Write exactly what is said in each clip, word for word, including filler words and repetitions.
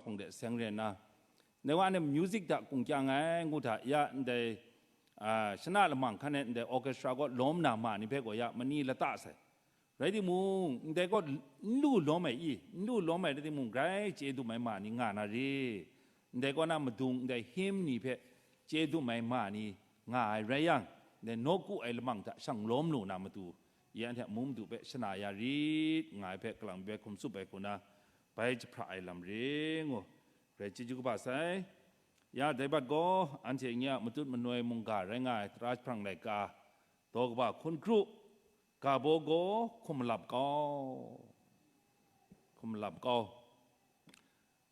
hpawng de seng re nna, ndai wa ne music hta kungkyang ai ngu hta ya ndai, a, shana lamang hkan e ndai orchestra kaw lawm na ma ni hpe gaw ya mani lata sai. Rai timung, ndai kaw n lu lawm ai i, n lu lawm ai rai timung, grai chye dum ai ma ni nga na re. Ndai kaw na madung, ndai hymn ni hpe chye dum ai ma ni nga ai rai yang, ndai nawku ai lamang hta shang lawm lu na matu, ya anhte a mung madu hpe shana ya rit nga ai hpe, kalang mi bai hkum tsup ai hku na, bai jahpra ai lam re ngu, grai chyeju kaba sai. Ya, dai bat gaw, anhte nye a matut manoi mungga rai nga ai tara jahprang laika, daw kaba hkun kru, ga baw gaw hkum malap kau, hkum malap kau.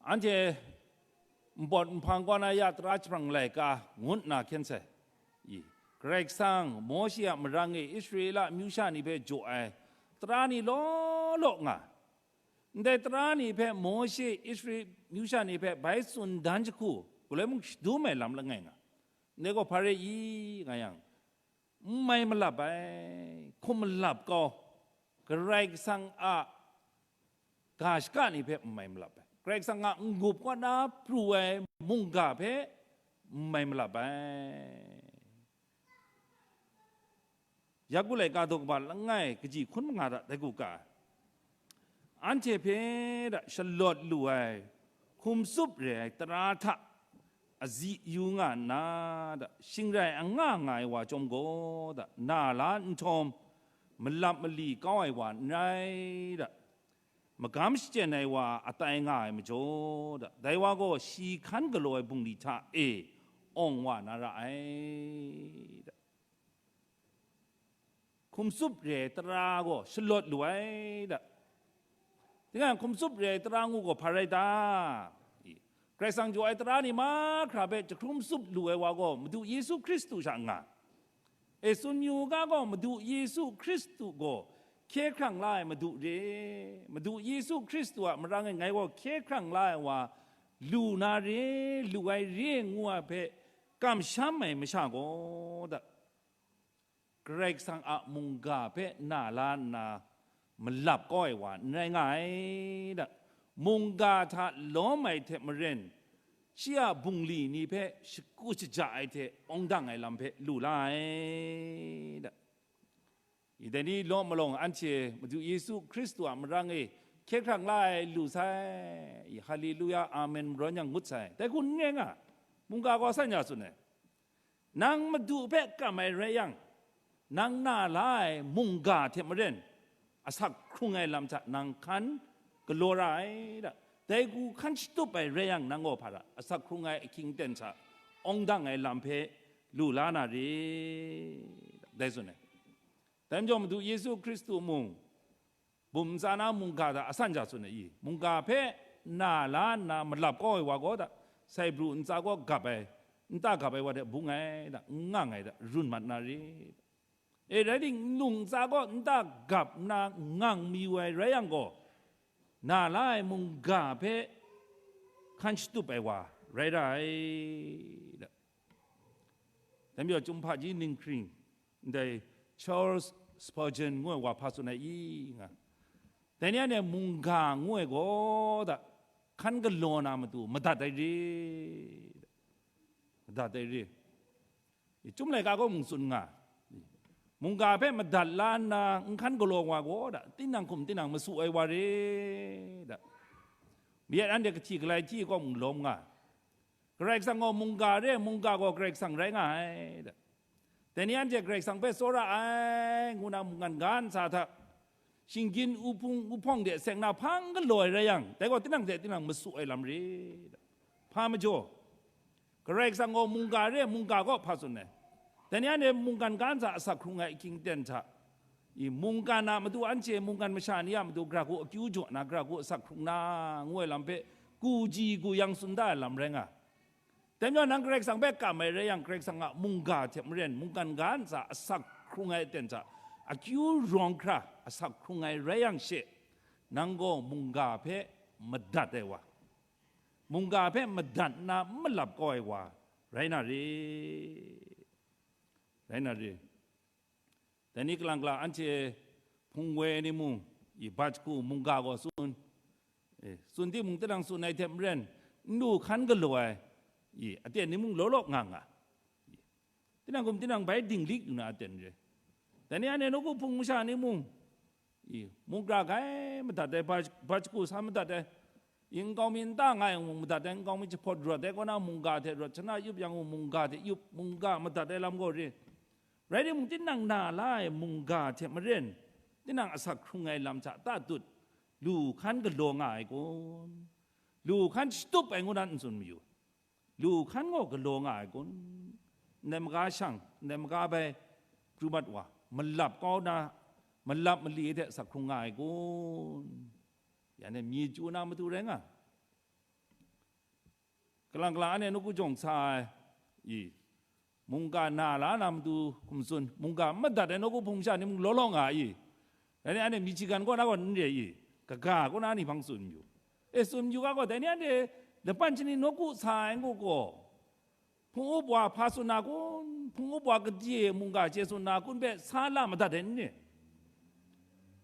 Anhte npawt nhpang kaw na ya tara jahprang laika ngut nna hkyen sai. I, Karai Kasang Mawshe a marang e Israela amyu sha ni hpe jaw ai tara ni law law nga. Ndai tara ni hpe Mawshe Israela amyu sha ni hpe bai tsun dan jahku, galoi mung shadum ai lam langai nga. Ndai gaw hpa re i nga yang, n mai malap ai, hkum malap kau, Karai Kasang a ga shaka ni hpe n mai malap ai, Karai Kasang a n-gup kaw na pru ai mungga hpe n mai malap ai. Yaku laika daw kaba langai kaji hkun manga hta dai gu ga ai. Anhte hpe da shalawt lu ai hkum tsup re ai tara hta azi yu nga nna da, shingrai anga nga ai wa chyawm gaw da, na la nhtawm malap mali kau ai wa n rai da, magam shachyen ai wa atai nga ai majaw da, dai wa gaw shi hkan galaw ai bungli hta e awng wa na ra ai da. Hkum tsup re ai tara gaw shalawt lu ai da. Tinang hkum tsup re ai tara ngu gaw hpa rai ta? I, Karai Kasang jaw ai tara ni mahkra hpe jahkrum tsup lu ai wa gaw Madu Yesu Hkristu sha nga. E, tsun yu u ga gaw, Madu Yesu Hkristu gaw hkye hkrang la ai Madu re, Madu Yesu Hkristu a marang e ngai gaw hkye hkrang la ai wa lu na re, lu ai re ngu ai hpe kamsham ai masha gaw da, Karai Kasang a mungga hpe na la nna malap kau ai wa n rai nga ai da. Mungga hta lawm ai hte maren, shi a bungli ni hpe shagu shaja ai hte awng dang ai lam hpe lu la ai da. I dai ni law malawng anhte Madu Yesu Hkristu a marang e hkye hkrang la ai lu sai, i, Haleluya, Amen, marawn yang ngut sai, dai hku n rai nga, mungga gaw san ya tsun ai. Nang Madu hpe kam ai rai yang, nang na la ai mungga hte maren, asak hkrung ai lam hta nang hkan galaw ra ai da. Dai hku hkan shatup ai rai yang, nang gaw hpa ra, asak hkrung ai ahkying aten hta awng dang ai lam hpe lu la na re, dai tsun ai. Dai majaw Madu Yesu Hkristu mung, bum ntsa na mungga hta asan ja tsun ai i, mungga hpe na la nna malap kau ai wa gaw da, sai pru ntsa gaw gap ai, nta gap ai wa hte bung ai da, n ngang ai da, run mat na re. E, rai timung, nlung ntsa gaw nta gap nna ngang mayu ai rai yang gaw, na la ai mungga hpe hkan shatup ai wa rai ra ai da. Dai majaw, Chyum Hpaji ninghkring ndai Charles Spurgeon ngu ai wa hpa tsun ai i nga, dai ni anhte mungga ngu ai gaw da, hkan galaw na matu madat ai re, madat ai re. I, Chyum laika gaw mung tsun nga, mungga hpe madat la nna n hkan galaw wa gaw da, tinang hkum tinang masu ai wa re da. Mayat anhte kahti galai hti kaw mung lawm nga, Karai Kasang gaw mungga re, mungga gaw Karai Kasang rai nga ai da. Dai ni anhte Karai Kasang hpe tsawra ai ngu na mungkan ga ntsa hta, shinggyim uhpung uhpawng de seng na hpang galaw ai rai yang, dai gaw tinang hte tinang masu ai lam re da. Hpa majaw, Karai Kasang gaw mungga re, mungga gaw hpa tsun ai. Dai ni anhte mungkan ga ntsa asak hkrung ai ahkying aten hta, i, mungkan a matu anhte mungkan masha ni a matu gara hku akyu jaw na, gara hku asak hkrung na, ngu ai lam hpe ku ji ku yang tsun da ai lam rai nga. Dai majaw, nang Karai Kasang hpe kam ai rai yang, Karai Kasang a mungga hte maren mungkan ga ntsa asak hkrung ai aten hta akyu rawng hkra asak hkrung ai rai yang she, nang gaw mungga hpe madat ai wa, mungga hpe madat nna n malap kau ai wa rai na re, rai na re. Dai ni kalang kalang anhte hpung woi ai ni mung, i bat hku mungga gaw tsun, e, tsun timung, tinang tsun ai hte maren, n lu hkan galaw ai, i, aten ni mung law law nga nga. I, tinang hkum tinang bai dinglik lu na aten re. Dai ni anhte nawku hpung masha ni mung, i, mungga grai madat ai, ba, ba shagu sa madat ai, i, nkau mi nta nga yang mung madat ai, nkau mi jahpawt rawt ai kaw na mungga hte rawt, shana yup yang mung mungga hte yup, mungga madat ai lam gaw re. Rai timung, tinang na la ai mungga hte maren, tinang asak hkrung ai lam hta tatut, lu hkan galaw nga ai kun? Lu hkan shatup ai ngu na n tsun mayu. Lu hkan gaw galaw nga ai kun? Ndai maga shang, ndai maga bai pru mat wa, malap kau na, malap mali hte asak hkrung nga ai kun? Ya ne, myi chyu na matu rai nga. Kalang kalang anhte nawku jawng sa ai, i, mungga na la na matu hkum tsun, mungga madat ai nawku hpung masha ni mung law law nga ai, i. Dai ni anhte Michigan kaw na gaw n re, i, kaga kaw na ni hpang tsun yu. E, tsun yu ga gaw, dai ni anhte laban shani nawku sa ai ngu gaw, hpung up wa hpa tsun na kun, hpung up wa kadye mungga chye tsun na kun hpe sa la madat ai n ni?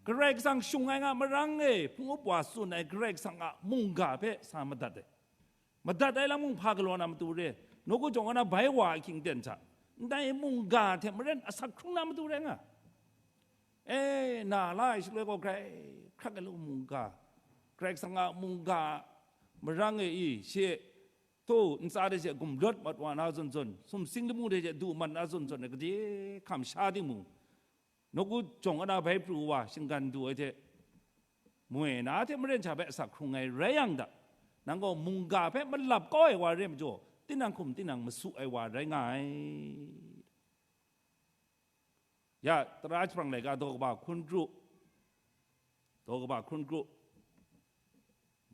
Karai Kasang shung ai nga marang e, hpung up wa tsun ai Karai Kasang a mungga hpe sa madat ai. Madat ai lam mung hpa galaw na matu re, nawku jawng kaw na bai wa ahkying ten hta, ndai mungga hte maren asak hkrung na matu rai nga. E, na la ai shaloi gaw grai hkrak ai lu mungga, Karai Kasang a mungga marang e i, she, tu, ntsa de she gumlawt mat wa na zawn zawn, sumsing lamu de she du mat na zawn zawn, gade hkam sha timung, nawku jawng kaw na bai pru wa shinggan du ai hte, moi na hte maren sha hpe asak hkrung ai rai yang da, nang gaw mungga hpe malap kau ai wa re majaw, tinang hkum tinang masu ai wa rai nga ai. Ya, Tara jahprang laika daw kaba hkun kru, daw kaba hkun kru,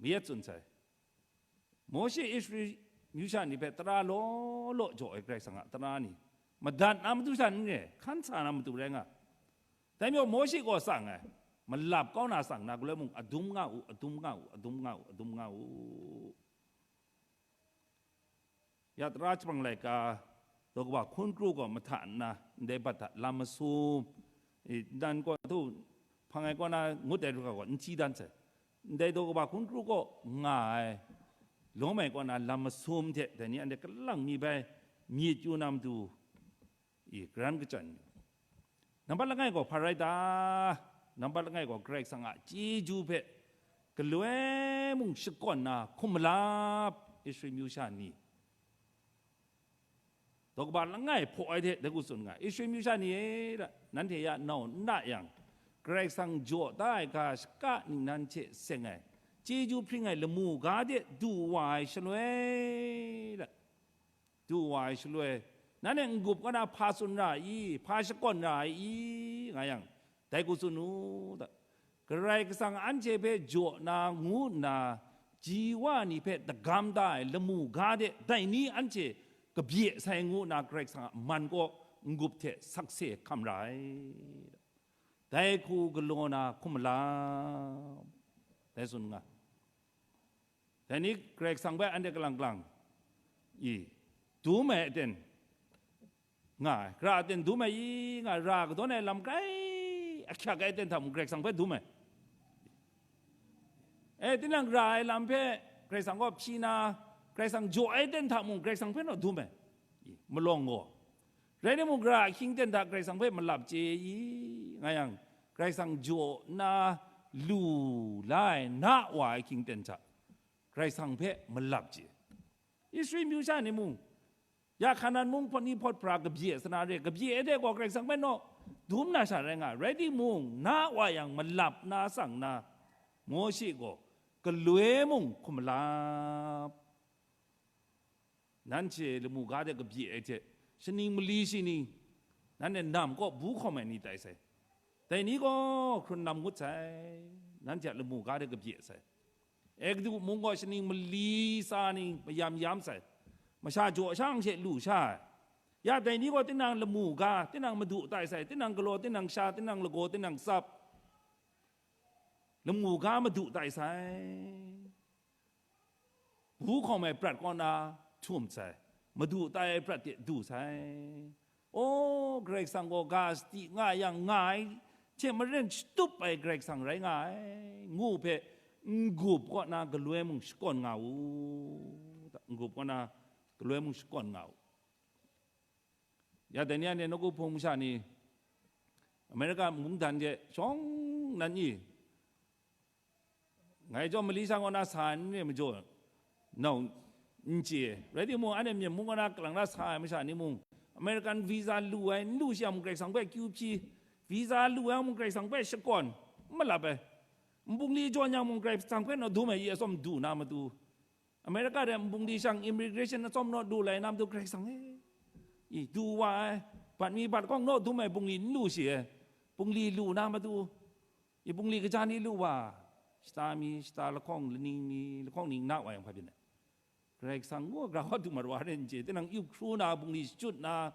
mayat tsun sai. Mawshe Israel myu sha ni hpe tara law law jaw ai Karai Kasang a tara ni, madat na matu sha n re, hkan sa na matu rai nga. Dai majaw Mawshe gaw tsang ai, malap kau na tsang na galoi mung, adum nga u, adum nga u, adum nga u, adum nga u. Ya, Tara jahprang laika daw kaba hkun kru gaw mahta nna, ndai bat hta lam masum, i, nan gaw htu hpang ai kaw na ngut ai hkra gaw n hti dan sai. Ndai daw kaba hkun kru gaw nga ai, lawm ai kaw na lam masum hte dai ni anhte kalang mi bai myit yu na matu, i, karan kachyan yu. Nambat langai gaw hpa rai ta? Nambat langai gaw Karai Kasang a chyeju hpe galoi mung shakawn na hkum malap Israel myu sha ni. Daw kaba langai hpaw ai hte dai hku tsun nga, Israel myu sha ni e, nanhte ya nau n na yang, Karai Kasang jaw da ai ga shaka ningnan hte seng ai, chyeju hpring ai lamu ga de du wa ai shaloi, du wa ai shaloi, nanhte n-gup kaw na hpa tsun ra ai i, hpa shakawn ra ai i, nga yang, dai hku tsun u, da. Karai Kasang anhte hpe jaw na ngu nna, ji wa ni hpe dagam da ai lamu ga de, dai ni anhte kabye sai ngu nna, Karai Kasang a man kaw n-gup hte sakse hkam ra ai, da. Dai hku galaw na hkum malap, dai tsun nga. Dai ni Karai Kasang hpe anhte kalang kalang, i, dum ai aten nga ai, gara aten dum ai i, nga ai, ra kadawn ai lam grai ahkyak ai aten hta mung Karai Kasang hpe dum ai. E, tinang ra ai lam hpe Karai Kasang kaw hpyi na, Karai Kasang jaw ai aten hta mung Karai Kasang hpe naw dum ai. I, malawng gaw, rai timung, gara ahkying ten hta Karai Kasang hpe malap chye i, nga yang, Karai Kasang jaw nna lu la ai na wa ahkying ten hta Karai Kasang hpe malap chye. Israel myu sha ni mung, ya Hkanan mung hpawt ni hpawt hpra kabye sa na re, kabye ai de gaw Karai Kasang hpe naw dum na sha rai nga, rai timung, na wa yang malap na tsang na, Mawshe gaw galoi mung hkum malap. Nanhte lamu ga de kabye ai hte, shaning mali shi ni, nanhte nam kaw bu hkawm ai ni tai sai. Dai ni gaw hkrun nam ngut sai, nanhte a lamu ga de kabye sai. Egutu mung gaw shaning mali tsa ni mayam yam sai, masha jaw sha hte lu sha ai. Ya dai ni gaw tinang lamu ga, tinang madu tai sai, tinang galaw, tinang sha, tinang lagaw, tinang tsap, lamu ga madu tai sai. Bu hkawm ai prat kaw na htum sai, madu tai ai prat de du sai. O, Karai Kasang gaw ga sadi nga yang nga ai hte maren shatup ai Karai Kasang rai nga ai, ngu hpe n-gup kaw na galoi mung shakawn nga u. grup kaw na galoi mung shakawn nga u. Ya dai ni anhte nawku hpung masha ni Amerika mungdan hte shawng nan i, ngai chyawm mali sha kaw na sa ai n re majaw, nau n chye. Rai timung, anhte myen mung kaw na kalang na sa ai masha ni mung, American visa lu ai, n lu shi a mung, Karai Kasang hpe kyu hpyi, visa lu ai mung, Karai Kasang hpe shakawn, n malap ai. Nbungli jawn yang mung, Karai Kasang hpe naw dum ai, i atsawm du na matu, Amerika de nbungli shang immigration atsawm naw du lai na matu, Karai Kasang e, i du wa ai, bat mi bat hkawng naw dum ai bungli n lu shi e, bungli lu na matu, i bungli kaja ni lu wa, shata mi, shata lahkawng, laning mi, lahkawng ning na wa yang hpa byin ai. Karai Kasang ngu gra wa du mat wa ren chye, tinang yu hkru na, bungli shachyut na,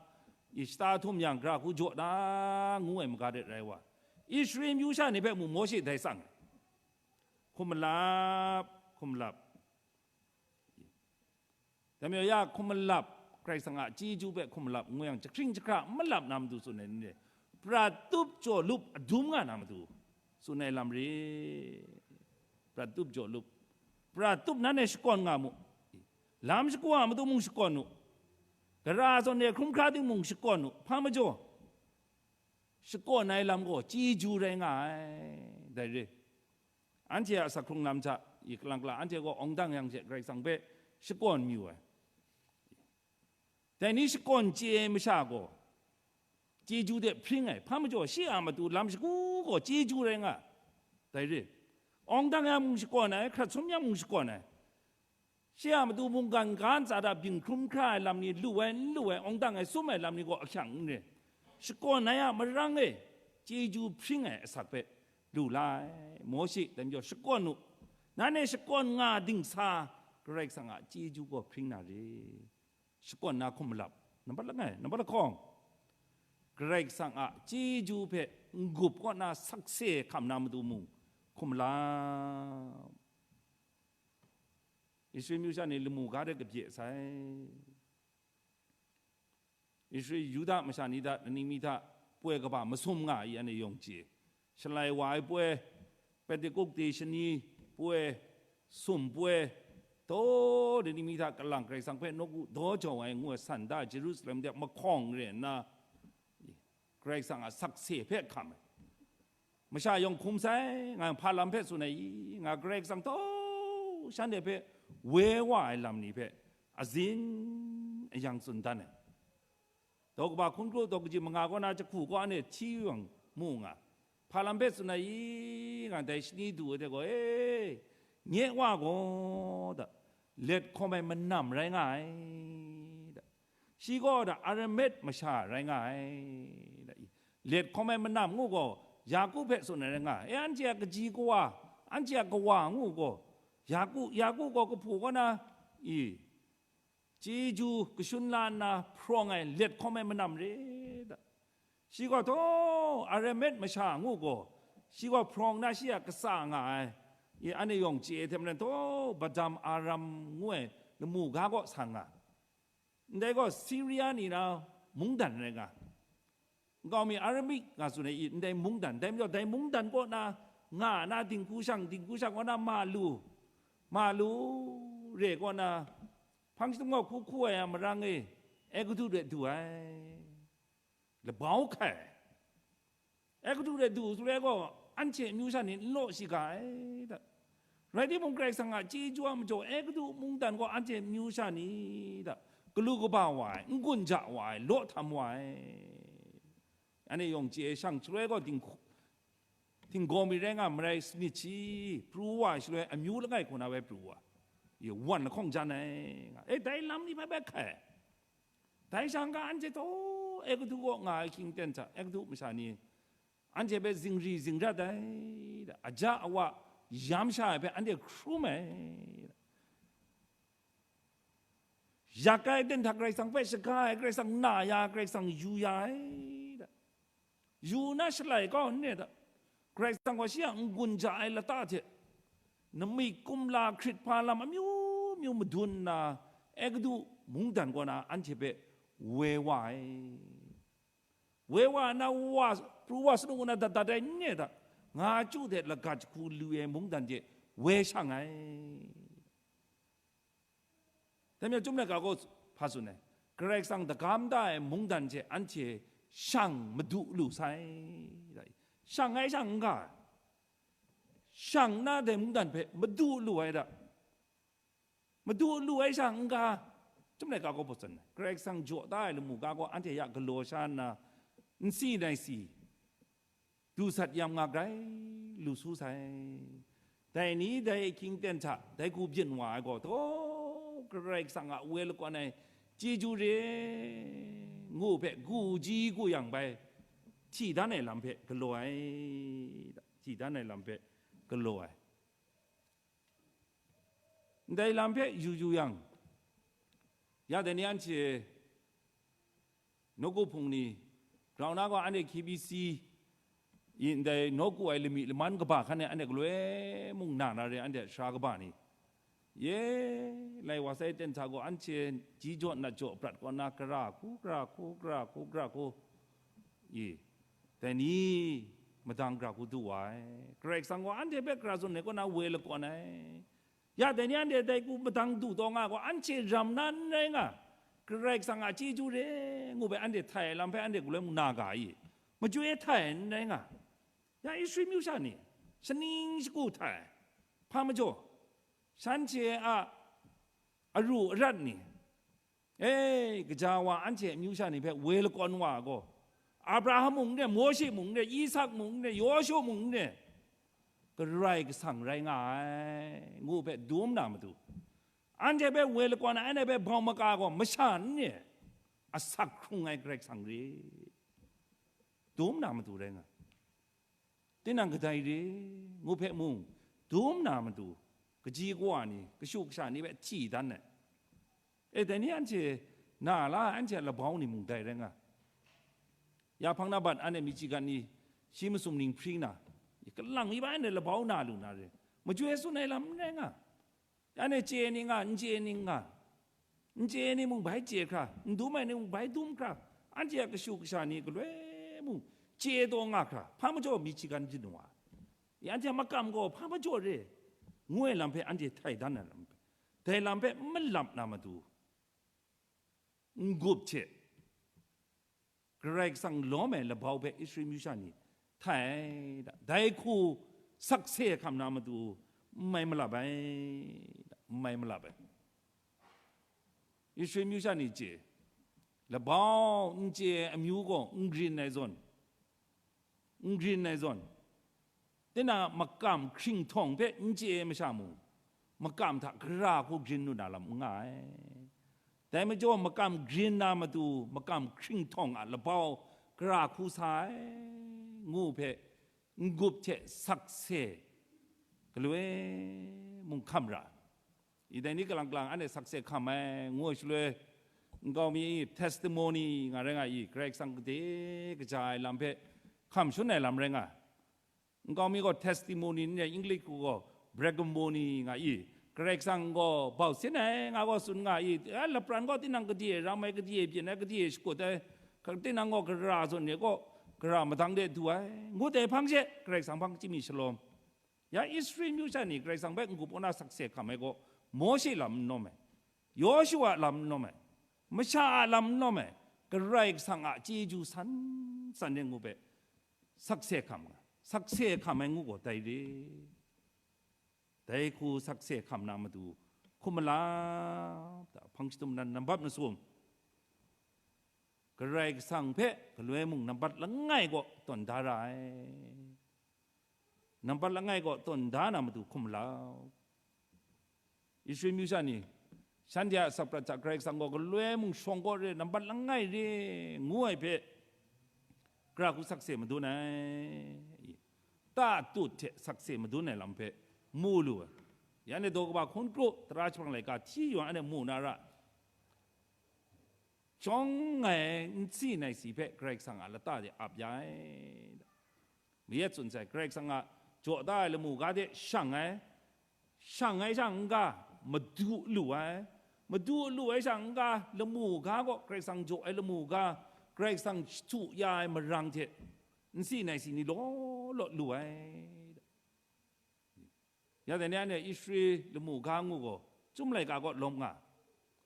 i shata htum yang gra hku jaw na, ngu ai maga de rai wa. Israel myu sha ni hpe mu Mawshe dai tsang ai. Hkum malap, hkum malap. Dai majaw ya hkum malap, Karai Kasang a chyeju hpe hkum malap ngu yang, jahkring jahkra n malap na matu tsun ai ni re, prat tup jaw lup adum nga na matu tsun ai lam re. Prat tup jaw lup, prat tup nan e shakawn nga mu. Lam shagu a matu mung shakawn u, gara zawn e hkrum hkra ting mung shakawn u, hpa majaw, shakawn ai lam gaw chyeju rai nga ai, dai re. Anhte a asak hkrung lam hta i kalang kala anhte gaw awng dang yang hte Karai Kasang hpe shakawn mayu ai. Dai ni shakawn chye ai masha gaw chyeju de hpring ai, hpa majaw shi a matu lam shagu gaw chyeju rai nga ai, dai re. Awng dang yang mung shakawn ai, hkrat sum yang mung shakawn ai. Shi a matu mungkan ga ntsa hta byin hkrum hkra ai lam ni, lu ai n lu ai, awng dang ai, sum ai lam ni gaw ahkyang n re. Shakawn ai a marang e, chyeju hpring ai asak hpe lu la ai. Mawshe dai majaw, shakawn u, nan e shakawn nga dingsa, Karai Kasang a chyeju gaw hpring na re. Shakawn na hkum malap, nambat langai, nambat lahkawng, Karai Kasang a chyeju hpe n-gup kaw na sakse hkam na matu mung hkum malap. Israel myu sha ni lamu ga de kabye sai. Israel Yuda masha ni hta, lani mi hta poi kaba masum nga ai, anhte yawng chye. Shalai wa ai poi, Pentekote shani poi, sum poi, taw, lani mi hta kalang Karai Kasang hpe nawku daw jau ai ngu ai san da Jerusalem de mahkawng re nna, Karai Kasang a sakse hpe hkam ai. Masha yawng hkum sai, nga hpa lam hpe tsun ai i, nga Karai Kasang taw shanhte hpe woi wa ai lam ni hpe azin ayang tsun dan ai. Daw kaba hkun kru daw kaji manga kaw na jahku kaw anhte hti yang mu nga, hpa lam hpe tsun ai i, nga dai shani du ai hte gaw, e, nye wa gaw da, let hkawm ai manam rai nga ai da. Shi gaw da Aramet masha rai nga ai, da, i, let hkawm ai manam ngu gaw, Yaku hpe tsun ai rai nga ai. E, anhte a kaji kawa, anhte a kawa ngu gaw, Yaku, Yaku gaw kahpu kaw na, i, chyeju kashun la nna hprawng ai, let hkawm ai manam re da. Shi gaw taw Aramet masha ngu gaw, shi gaw hprawng na shi a katsa nga ai. I, anhte yawng chye ai hte maren, taw Paddan Aram ngu ai lamu ga kaw sa nga. Ndai gaw Siria ni na mungdan rai nga, nkau mi Aramik nga tsun ai i, ndai mungdan, dai majaw dai mungdan kaw na nga na dinghku shang, dinghku shang kaw na ma lu, ma lu re kaw na, hpang shadum gaw hku hku ai a marang e, Egutu de du ai, labau hkai ai. Egutu de du su le gaw, anhte amyu sha ni n law shiga ai da. Rai timung, Karai Kasang a chyeju a majaw Egutu mungdan gaw anhte amyu sha ni da, galu kaba wa ai, n-gun ja wa ai, law htam wa ai. Anhte yawng chye ai shang, shaloi gaw dinghku, htinggaw mi rai nga, marai sanit shi pru wa ai shaloi, amyu langai hku na bai pru wa, i, wan lahkawng jan ai nga, e, dai lam ni bai bai hkai. Dai sha n-ga anhte taw Egutu kaw nga ai hkying ten hta, Egutu masha ni anhte hpe zingri zingrat ai, aja awa yam sha ai hpe anhte hkrum ai, yak ai ten hta Karai Kasang hpe shaga ai, Karai Kasang na ya, Karai Kasang yu ya ai, yu na shalai kau n re da. Karai Kasang gaw shi a n-gun ja ai lata hte, namik kumla hkrit hpa lam amyu myu madun nna, Egutu mungdan kaw na anhte hpe woi wa ai. Woi wa nna, wa pru wa sanung kaw na dat dat ai n re da. Nga chyu hte lagat jahku lu ai mungdan hte woi shang ai. Dai majaw, Chyum laika gaw hpa tsun ai, Karai Kasang dagam da ai mungdan hte anhte shang madu lu sai, shang ai shang n ga ai, shang nna dai mungdan hpe madu lu ai da, madu lu ai shang n ga, Chyum laika gaw hpa tsun ai, Karai Kasang jaw da ai lamu ga gaw anhte ya galaw sha nna, n si nai si, du sat yam nga grai lu su sai. Dai ni dai ahkying ten hta dai hku byin wa ai gaw, taw, Karai Kasang a woi lakawn ai chyeju re, ngu hpe gu ji gu yang bai, hti dan ai lam hpe galaw ai, hti dan ai lam hpe galaw ai. Ndai lam hpe yu yu yang, ya dai ni anhte nawku hpung ni, grau na gaw anhte K B C i ndai nawku ai lami laman kaba hkan e anhte galoi mung na na re, anhte sara kaba ni, ye, lai wa sai ten hta gaw anhte ji jaw nat jaw prat kaw na, gara hku, gara hku, gara hku, gara hku, i, dai ni madang gara hku du wa ai. Karai Kasang gaw anhte hpe gara tsun ai kaw na woi lakawn ai. Ya dai ni anhte dai hku madang du taw nga gaw, anhte ram na n rai nga, Karai Kasang a chyeju re, ngu bai anhte htai ai lam hpe anhte galoi mung na ga i? Machyoi htai ai n rai nga. Ya Israel myu sha ni, shaning shagu htai ai. Hpa majaw, shanhte a aru arat ni, e, gaja wa anhte amyu sha ni hpe woi lakawn wa gaw, Abraham mung n re, Mawshe mung n re, Isak mung n re, Yawshu mung n re, Karai Kasang rai nga ai, ngu hpe dum na matu, anhte hpe woi lakawn ai, anhte hpe bau maka gaw masha n re, asak hkrung ai Karai Kasang re, dum na matu rai nga. Tinang kadai re, ngu hpe mung, dum na matu, kaji kawa ni, kashu kasha ni hpe hti dan ai. E, dai ni anhte na la ai, anhte a labau ni mung dai rai nga. Ya hpang na bat anhte Michigan ni shi masum ning hpring na, kalang mi bai anhte labau na lu na re, machyoi tsun ai lam n rai nga. Anhte chye ni nga, n chye ni nga, n chye ni mung bai chye hkra, n dum ai ni mung bai dum hkra, anhte a kashu kasha ni galoi mung chye taw nga hkra, hpa majaw Michigan jin wa, anhte a makam gaw hpa majaw re, ngu ai lam hpe anhte htai dan ai lam hpe, dai lam hpe n malap na matu, n-gup hte Karai Kasang lawm ai labau hpe Israel myu sha ni htai ai da, dai hku sakse hkam na matu n mai malap ai da, n mai malap ai. Israel myu sha ni chye, labau n chye ai amyu gaw n grin ai zawn, n grin ai zawn, tinang a makam hkringhtawng hpe n chye ai masha mung, makam hta gara hku grin lu na lam n nga ai. Dai majaw, makam grin na matu, makam hkringhtawng a labau gara hku sa ai, ngu hpe n-gup hte sakse galoi mung hkam ra. I dai ni kalang kalang anhte sakse hkam ai, ngu ai shaloi, nkau mi testimony nga rai nga i, Karai Kasang gade kaja ai lam hpe hkam shangun ai lam rai nga. Nkau mi gaw testimony n rai, English hku gaw bragmony nga i, Karai Kasang gaw bau sin ai, nga gaw tsun nga i, a lapran gaw tinang gade ram ai, gade byin ai, gade shakut ai, ka-, tinang gaw gara zawn ni gaw gara madang de du ai, ngut ai hpang she Karai Kasang hpang chyim mi shalawm. Ya Israel myu sha ni Karai Kasang hpe n-gup nna sakse hkam ai gaw, Mawshe lam n lawm ai, Yawshua lam n lawm ai, masha a lam n lawm ai, Karai Kasang a chyeju san san de ngu hpe sakse hkam nga, sakse hkam ai ngu gaw dai re. Dai hku sakse hkam na matu hkum malap hta hpang shatum nan nambat masum, Karai Kasang hpe galoi mung nambat langai gaw tawn da ra ai. Nambat langai gaw tawn da na matu hkum lau. Israel myu sha ni, shanhte a saprat hta Karai Kasang gaw galoi mung shawng kaw re, nambat langai re, ngu ai hpe, gara hku sakse madun ai, ta tut hte sakse madun ai lam hpe mu lu ai. Ya anhte daw kaba hkun kru, tara jahpang laika hti yawng anhte mu na ra, jawng ai n si nai si hpe Karai Kasang a lata de ap ya ai. Mayat tsun sai, Karai Kasang a jaw da ai lamu ga de shang ai, shang ai sha n-ga, madu lu ai, madu lu ai sha n-ga, lamu ga gaw Karai Kasang jaw ai lamu ga, Karai Kasang shadu ya ai marang hte n si nai si ni law law lu ai. Ya dai ni anhte Israel lamu ga ngu gaw, Chyum laika kaw lawm nga.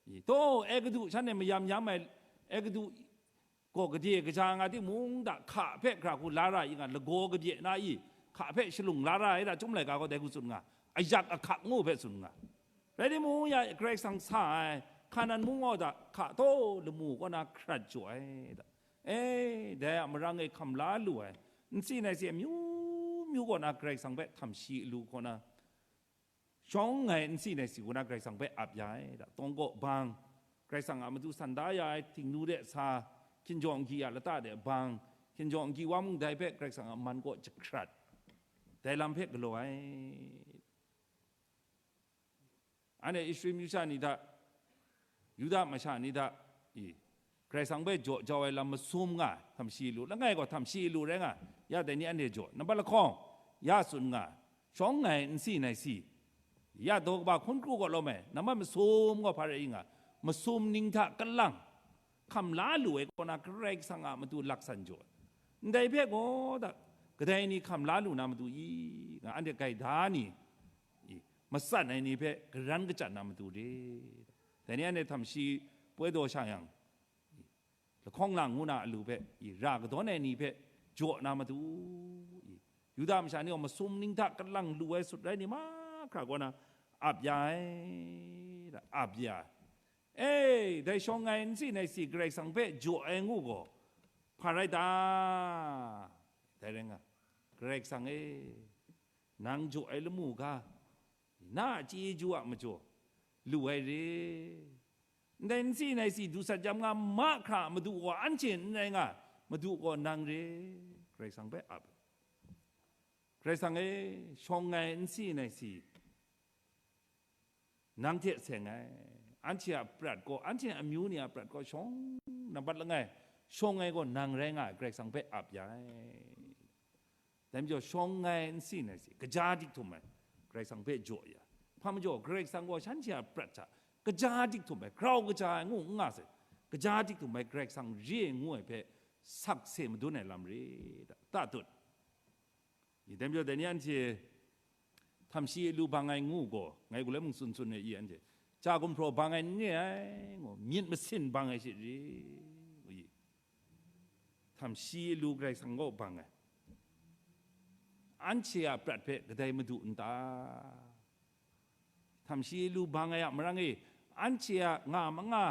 I, taw, Egutu, shanhte mayam yam ai Egutu gaw gade kaja nga timung, da hka hpe gara hku la ra i nga, lagaw kabye na i, hka hpe shalung la ra ai, da Chyum laika gaw dai hku tsun nga, ayak ahkak ngu hpe tsun nga. Rai timung, ya Karai Kasang sa ai, Hkanan mung gaw da hka taw lamu kaw na hkrat jaw ai, da. E, dai a marang e hkam la lu ai, nsi nai si amyu myu kaw na Karai Kasang hpe htam shi lu kaw na, shawng ai nsi nai si kaw na Karai Kasang hpe ap ya ai, da. Tawng kaw bang, Karai Kasang a matu san da ya ai Htingnu de sa, hkinjawng agyi a lata de bang, hkinjawng agyi wa mung dai hpe Karai Kasang a man kaw jahkrat, dai lam hpe galaw ai. Anhte Israel masha ni hta, Yuda masha ni hta, i, Karai Kasang hpe jaw jau ai lam masum nga, htam shi lu, langai gaw htam shi lu rai nga, ya dai ni anhte jaw, nambat lahkawng, ya tsun nga, shawng ai nsi nai si, ya daw kaba hkun kru gaw lawm ai, nambat masum gaw hpa rai i nga, masum ning hta kalang, hkam la lu ai kaw na Karai Kasang a matu laksan jaw ai. Ndai hpe gaw da, kadai ni hkam la lu na matu i, nga anhte gaida ni, i, matsan ai ni hpe garan kachyan na matu re. Dai ni anhte htam shi poi daw sha yang, i, lahkawng lang ngu na alu hpe, i, ra kadawn ai ni hpe jaw na matu, i, Yuda masha ni gaw masum ning hta kalang lu ai sut rai ni mahkra kaw na ap ya ai, da, ap ya ai. E, dai shawng ai nsi nai si Karai Kasang hpe jaw ai ngu gaw, hpa rai ta? Dai rai nga, Karai Kasang e, nang jaw ai lamu ga, na a chyeju a majaw lu ai re. Ndai nsi nai si du sat jam nga mahkra, Madu gaw anhte n rai nga, Madu gaw nang re. Karai Kasang hpe ap. Karai Kasang e, shawng ai nsi nai si nang hte seng ai, anhte a prat gaw, anhte amyu ni a prat gaw shawng, nambat langai, shawng ai gaw nang rai nga ai, Karai Kasang hpe ap ya ai. Dai majaw, shawng ai nsi nai si, kaja dik htum ai, Karai Kasang hpe jaw ya. Hpa majaw, Karai Kasang gaw shanhte a prat hta kaja dik htum ai, grau kaja ai ngu n nga sai, kaja dik htum ai Karai Kasang re ai ngu ai hpe sakse madun ai lam re, ta, ta tut. I, dai majaw, dai ni anhte htam shi lu bang ai ngu gaw, ngai galoi mung tsun tsun ai i, anhte cha gumhpraw bang ai n re ai, ngu, myit masin bang ai she re, ngu i. Htam shi lu Karai Kasang kaw bang ai, anhte a prat hpe kadai madu n ta? Htam shi lu bang ai a marang e, anhte a nga manga,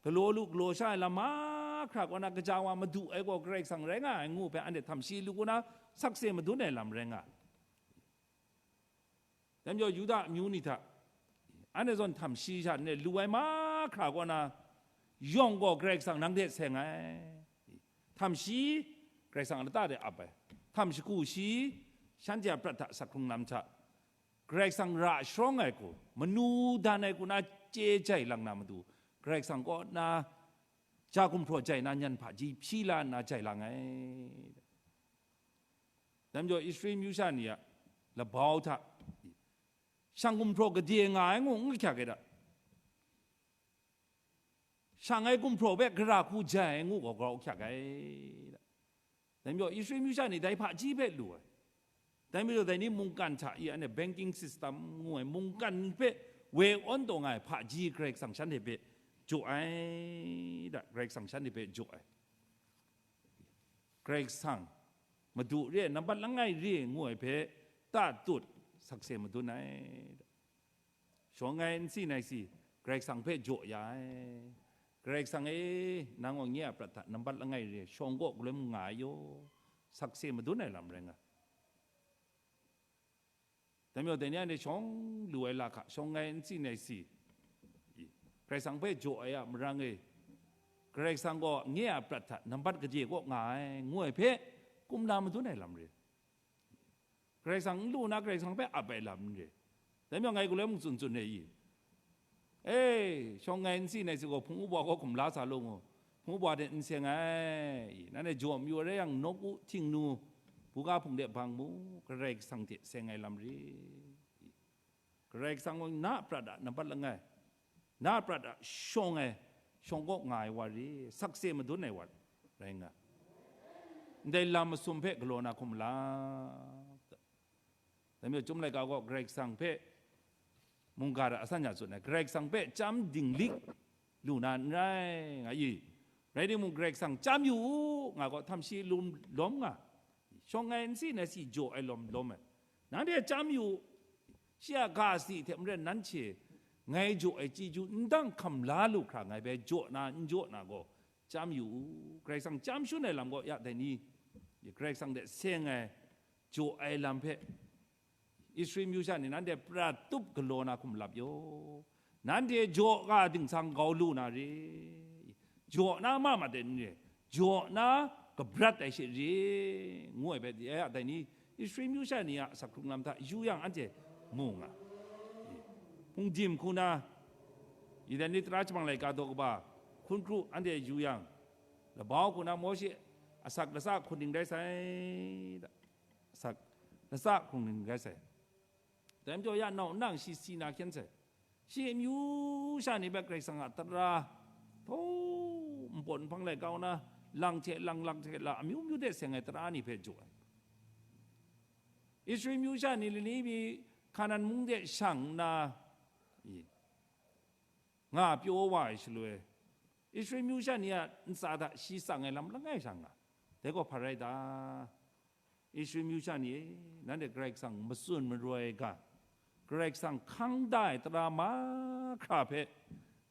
galaw lu galaw sha ai lam mahkra kaw na kaja wa madu ai gaw Karai Kasang rai nga ai ngu hpe, anhte htam shi lu kaw na sakse madun ai lam rai nga. Dai majaw, Yuda amyu ni hta, anhte zawn htam shi sha n re, lu ai mahkra kaw na, yawng gaw Karai Kasang nang hte seng ai. Htam shi, Karai Kasang a lata de ap ai. Htam shagu shi, shanhte a prat hta sak hkrung lam hta, Karai Kasang ra sharawng ai hku, manu dan ai hku na chye jai lang na matu, Karai Kasang kaw na ja gumhpraw jai na nyan hpaji hpyi la nna jai lang ai. Dai majaw, Israel myu sha ni a labau hta, shang gumhpraw gade nga ai ngu n kahkyak ai da. Shang ai gumhpraw hpe gara hku jai ai ngu gaw grau hkyak ai. Dai majaw, Israel myu sha ni dai hpaji hpe lu ai. Dai majaw, dai ni mungkan hta i, anhte banking system ngu ai mungkan hpe woi awn taw nga ai hpaji Karai Kasang shanhte hpe jaw ai, da, Karai Kasang shanhte hpe jaw ai. Karai Kasang, Madu re ai, nambat langai re ai ngu ai hpe, ta tut, sakse madun ai. Shawng ai nsi nai si, Karai Kasang hpe jaw ya ai. Karai Kasang e, nang gaw nye a prat hta nambat langai re ai, shawng kaw galoi mung nga ai yaw, sakse madun ai lam rai nga. Dai majaw, dai ni anhte shawng lu ai lahka, shawng ai nsi nai si, i, Karai Kasang hpe jaw ai a marang e, Karai Kasang gaw nye a prat hta nambat gade kaw nga ai, ngu ai hpe, kumla madun ai lam re. Karai Kasang n lu na, Karai Kasang hpe ap ai lam n re. Dai majaw, ngai galoi mung tsun tsun re i? E, shawng ai nsi nai si gaw, hpung wubwa gaw hkum la sa law ngu, hpung wubwa de n seng ai, i, nanhte jaw mayu ai rai yang, nawku, htingnu, buga hpung de bang mu, Karai Kasang hte seng ai lam re, i, Karai Kasang gaw na prat a nambat langai, na prat a shawng ai, shawng kaw nga ai wa re, sakse madun ai wa rai nga, ndai lam masum hpe galaw na hkum la. Dai majaw, Chyum laika gaw Karai Kasang hpe mungga hta asan ya tsun ai, Karai Kasang hpe chyam dinglik lu na n rai, nga i. Rai timung, Karai Kasang chyam yu u, nga gaw htam shi lum lawm nga, shawng ai nsi na si jaw ai lawm lawm ai. Nanhte chyam yu u, shi a ga si hte maren nanhte ngai jaw ai chyeju n dang hkam la lu hkra ngai bai jaw na n jaw na gaw, chyam yu u. Karai Kasang chyam shun ai lam gaw ya dai ni? Karai Kasang hte seng ai, jaw ai lam hpe Israel myu sha ni nanhte prat tup galaw na hkum lap yaw. Nanhte jaw ga dingsang gau lu na re, jaw na ma mat ai n re, jaw na kabrat ai she re, ngu ai hpe, ya dai ni? Israel myu sha ni a asak hkrung lam hta yu yang anhte mu nga. Hpungdim hku na, Eden ni tara jahpang laika daw kaba hkun kru anhte yu yang, labau hku na Mawshe asak latsa hkun ning rai sai da, asak latsa hkun ning rai sai. Dai majaw ya nau nang shi si na hkyen sai. Shi amyu sha ni hpe Karai Kasang a tara, thaw npawt nhpang lai kau na, lang hte lang, lang hte la, amyu myu de seng ai tara ni hpe jaw ai. Israel myu sha ni lani mi Hkanan mung de shang nna, i, nga pyaw wa ai shaloi, Israel myu sha ni a ntsa hta shi tsang ai lam langai sha nga, dai gaw hpa rai ta? Israel myu sha ni e, nanhte Karai Kasang matsun maroi ga, Karai Kasang hkang da ai tara mahkra hpe,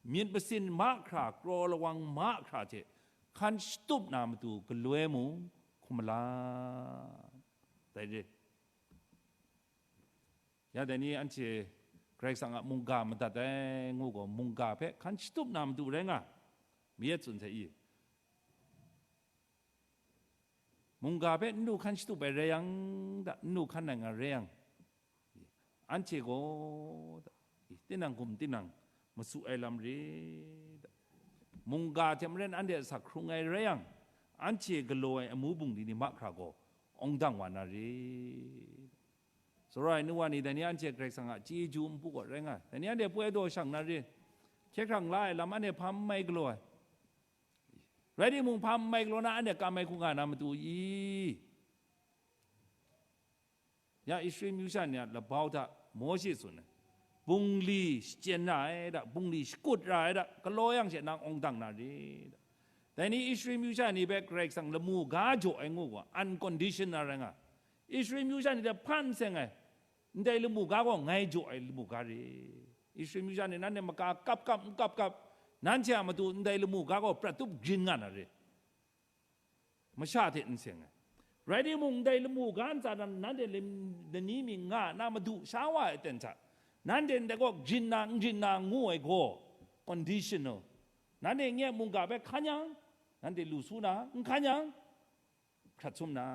myit masin mahkra, kraw lawang mahkra hte hkan shatup na matu galoi mung hkum malam. Dai re. Ya dai ni anhte Karai Kasang a mungga madat ai ngu gaw, mungga hpe hkan shatup na matu rai nga, mi e tsun hte i? Mungga hpe n lu hkan shatup ai rai yang, da, n lu hkan ai nga rai yang, anhte gaw, da, tinang hkum tinang masu ai lam re, da, mungga hte maren anhte asak hkrung ai rai yang, anhte galaw ai amu bungli ni mahkra gaw awng dang wa na re. Sara ai nu wa ni, dai ni anhte Karai Kasang a chyeju npu gaw rai nga ai. Dai ni anhte poi daw shang na re, hkye hkrang la ai lam anhte hpa n mai galaw ai. Rai timung, hpa n mai galaw na anhte kam ai hku nga na matu i? Ya Israel myu sha ni a labau hta Mawshe tsun ai, bungli shachyen ra ai da, bungli shakut ra ai da, galaw yang she nang awng dang na re da. Dai ni Israel myu sha ni hpe Karai Kasang lamu ga jaw ai ngu gaw, unconditional rai nga. Israel myu sha ni hte hpa n seng ai, ndai lamu ga gaw ngai jaw ai lamu ga re. Israel myu sha ni nanhte maka kap kap n kap kap, nanhte a matu ndai lamu ga gaw prat tup grin nga na re. Masha hte n seng ai. Rai timung, ndai lamu ga ntsa nan, nanhte lim-, lani mi nga na madu sha wa ai aten hta, nanhte ndai gaw grin na, n grin na ngu ai gaw, conditional. Nanhte nye mungga hpe hkan yang, nanhte lu su na, n hkan yang, hkrat sum na.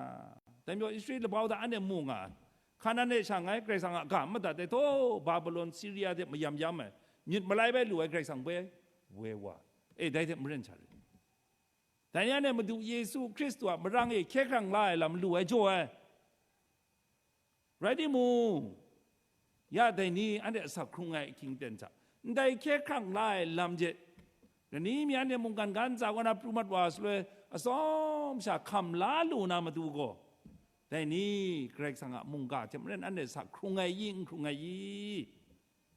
Dai majaw Israel labau hta anhte mu nga ai. Hkanan e shang ai, Karai Kasang a ga madat ai, taw, Babilon, Siria hte mayam yam ai, myit malai bai lu ai Karai Kasang bai woi wa. E, dai hte maren sha rit. Dai ni anhte Madu Yesu Hkristu a marang e hkye hkrang la ai lam lu ai jaw ai. Rai timung, ya dai ni anhte asak hkrung ai ahkying ten hta, ndai hkye hkrang la ai lam hte, lani mi anhte mungkan ga ntsa kaw na pru mat wa ai shaloi, atsawm sha hkam la lu na matu gaw, dai ni Karai Kasang a mungga hte maren anhte asak hkrung ai i, n hkrung ai i?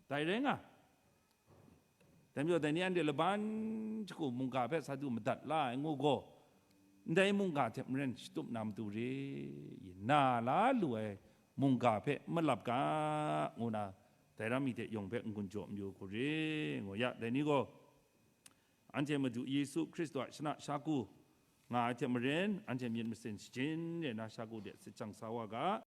Dai rai nga. Dai majaw, dai ni anhte laban shagu mungga hpe sa du madat la ai ngu gaw, ndai mungga hte maren shatup na matu re, na la lu ai mungga hpe n malap ga, ngu na, dai ram mi hte yawng hpe n-gun jaw mayu hku re, ngu ya, dai ni gaw, anhte Madu Yesu Hkristu a shana shagu nga ai hte maren, anhte myit masin shajin re na shagu de sit jang sa wa ga.